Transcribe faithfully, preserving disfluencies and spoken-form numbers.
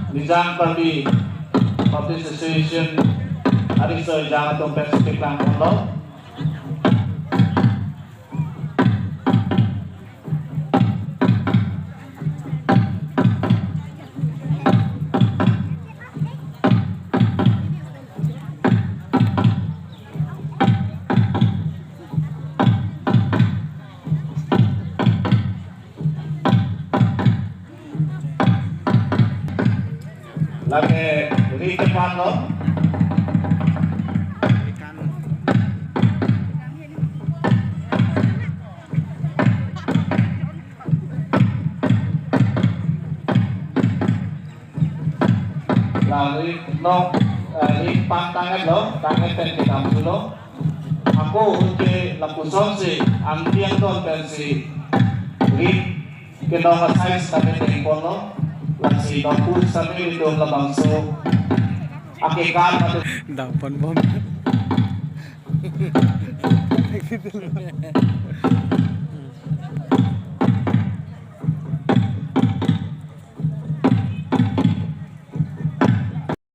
Nijang Karbi Baptist Association ariso ejang atum pen si keklang ponlo. Lake ri kepan lo. La ri no, eh, ri pan tangketlo, tangket pen kedam thulo. Ako ahut ke lapuson si angti angton pen si ri kenong a-size kami teng ponlo. Lasi nongpu sami ilitum labangso akekar mate. Dam pon bom.